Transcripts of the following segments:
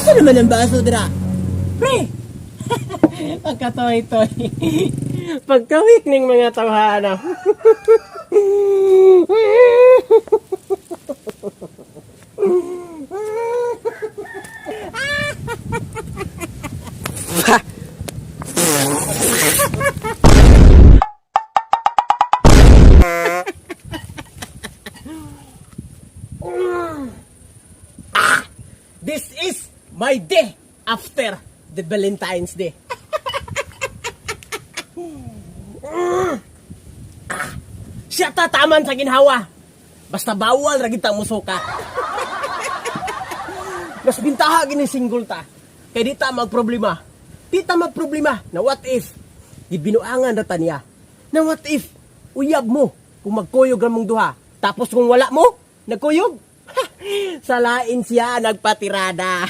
Asa naman ang baso dira? Pre! Pagkatoy-toy. Pagkawik ning mga tawhana. This is my day after the Valentine's Day. Siya tataman sa ginhawa. Basta bawal ra gid ta musuka. Mas bintaha gini single ta. Kay di ta magproblema. Di ta magproblema na what if gibinuangan ra ta niya. Na what if uyab mo kung magkuyog ra mong duha. Tapos kung wala mo, nagkuyog. Salain siya nagpatirada.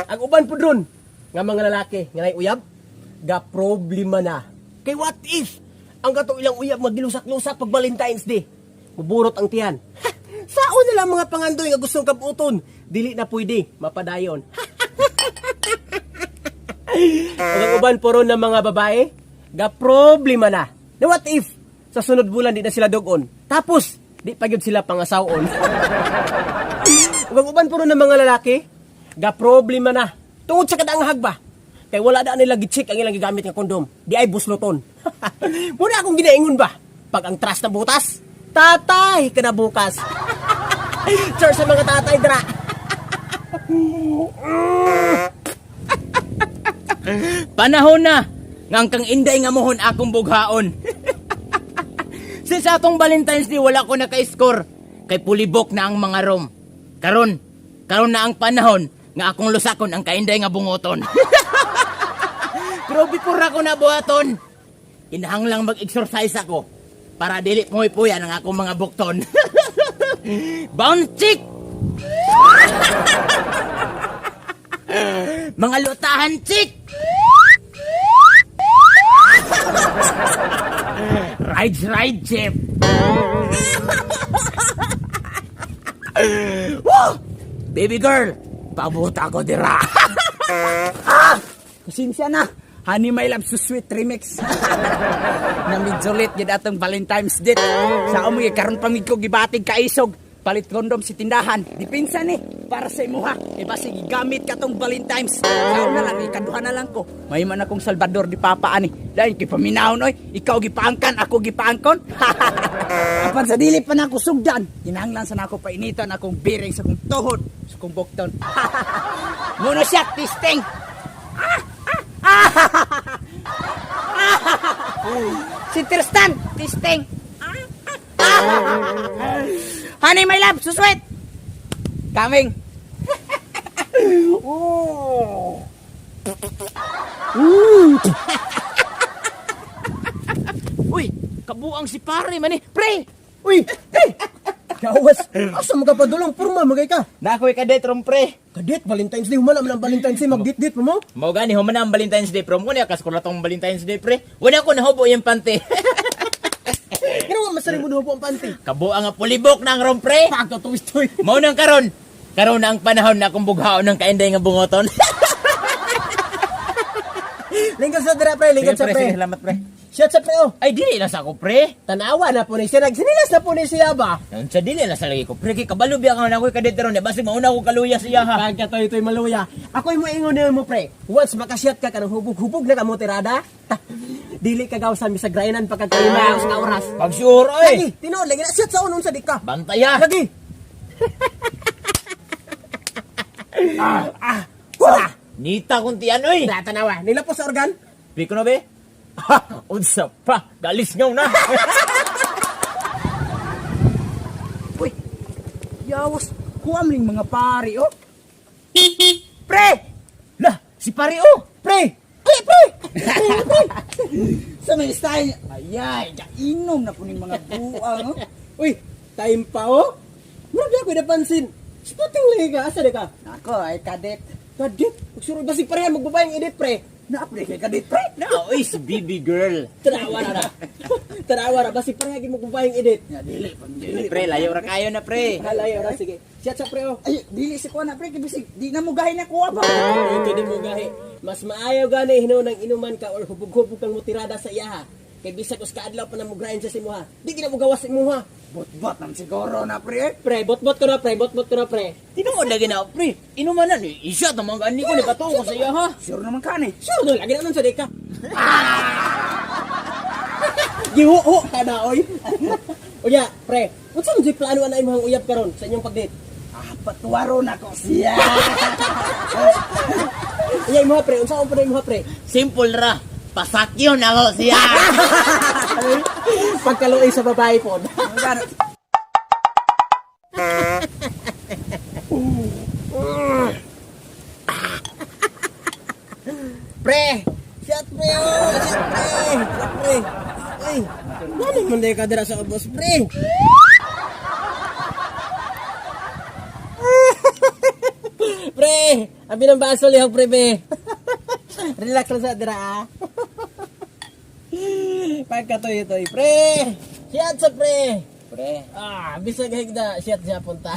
Ang uban po dron nga mga lalaki nga nay uyab, ga problema na. Kay what if ang katong ilang uyab magilusak-lusak pag Valentine's Day? Muburot ang tiyan. Sao na lang mga pangandoy nga gustong kabuton, dili na pwede mapadayon. Ug ang uban po ron ng mga babae, ga problema na. Na what if sa sunod bulan di na sila dugon? Tapos di pa gyud sila pangasawon. Ug ang uban po ron ng mga lalaki, ga problema na. Tungod sa kadanghag ba? Kay wala na nila gi-check ang ilang gigamit nga kondom. Di ay busloton. Muna akong ginaingon ba? Pag ang trust na butas, tatay ka na bukas. Sir sa mga tatay dra. Panahon na nga ang kang inday nga mohon akong bughaon. Since atong Valentine's Day wala ko naka-score kay pulibok na ang mga rom. Karon, karon na ang panahon nga akong lusakon ang kainday nga bungoton. Pero before ako na buhaton, kinahanglang mag-exercise ako para dili puy-puyan ang akong mga bukton. Bounce chick! Mga lutahan chick! Ride, ride, chip! Woo! Baby girl, pabuta ko dira. Pasensya na. Honey My Love so sweet remix. Na medyo late gid atong Valentine's Day. Sa amo karon pa ko gibatig kaisog. Palit kondom si tindahan. Dipinsa ni para sa imuha. E basi gigamit ka tong Valentine's. Sa na lang ikaduha na lang ko. May man akong Salvador di Papa ani. Dahil kay paminahon oy, ikaw gipaangkan, ako gipaangkon. Apan sa dili pa na ako sugdan. Kinahanglan sa nako painitan akong biring sa kong tuhod, sa kong bukton. Muna siya testing. Si Tristan, testing. Honey, my love, suswet. Coming. Uy, kabuang si pare man eh. Pre! Uy! Hey! Gawas! Asa mo ka padulong? Purma, magay ka. Nakoy kadet rom pre. Kadit, Valentine's Day. Humana man ang Valentine's Day. Magdit-dit pa mo. Mao gani human ang Valentine's Day pro mo niya kas tong Valentine's Day pre. Wala ko nahubo yung pante. Pero nga masari mo po ang panty. Kabuang nga pulibok na ang rom pre. Pagkatuwis-tuwi. Mao nang karon. Karon na ang panahon na akong bughaon ng kainday nga bungoton. Lingkod sa dira, pre. Lingkod sa Sige, pre. sige, salamat pre. Shot sa pre, oh. Ay dili na sa ako pre. Tanawa na po ni siya. Nagsinilas na po ni siya ba? Sa dili na sa lagi ko pre kay kabalo biya ka na ako'y kadet ron. Basig mauna ko kaluya siya ha. Pagkatoy-toy maluya. Ako'y moingon na mo, pre. Once makashot ka kanang hubog-hubog na ka mo tirada. Dili ka gawsan bisag rainan pagkagkalima sa oras. Pag sure oy. Lagi, tinuod lagi na shot sa unon sa di ka. Bantaya. Lagi. Ah, ah. Nita kung tiyan oy. Wala, tanawa. Nilapos sa organ. Piko na be. Ha, unsa pa. Galis ngaw na. Uy, yawas. Kuam ning mga pari, oh. Pre! Lah, si pare oh. Pre! Pre, pre! Sa may style. Ayay, kainom na po ning mga buang, oh. Uy, time pa oh. Mura di ako napansin. Spotting lagi ka. Asa di ka? Ako ay kadet. Kadit. Magsuro basig pareha magbabayang edit pre. Na-apply kay kadit, pre. Na, oy, si BB girl. Tanawa ra na. Tanawa ra basi pareha gid mo kumbayang edit. Ya, dili, pang dili. Pre, layo ra kayo na, pre. Halayo ra, sige. Siya sa pre oh. Ay, dili si kuha na, pre. Kay bisig, di na mo gahin na kuha ba? Ito di mo gahi. Mas maayo gani hinuon ang inuman ka or hubog-hubog kang mutirada sa iyaha. Kay bisag us kaadlaw pa na mugrain sa simuha. Di gina mo gawas sa imuha. Bot-bot nam siguro na, pre. Pre, bot-bot ko na pre, bot-bot ko na pre. Tinuod lagi na, pre. Inuman na ni. Isya tamang gani ko ni batuo ko sa iya ha. Sure naman ka ni. Sure no, lagi na nun sa deka. Gihuho ka na oy. Uya, pre, unsa man jud plano ana imong uyab karon sa inyong pag-date? Ah, patuwaro na ko siya. Uya imuha pre, unsa ang plano imuha pre? Simple ra. Pasakyon ako siya. Pagkaluoy sa babae pod. Gano? Pre! Shot pre oh! Shot pre! Shot pre! Uy! Ngano man day ka dira sa ubos pre? Pre! Abi ng baso lihok pre be. Relax lang sa dira ah. Pagkatuyo-toy pre! Shot sa pre! Pre. Ah, bisag higda, shot siya punta.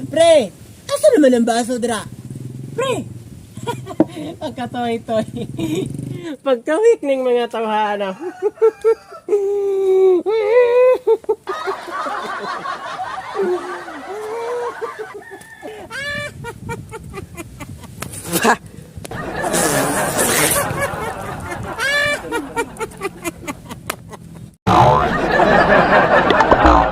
Pre, asa naman ang baso dira? Pre! Pagkatoy-toy. Pagkawik ning mga tawhana.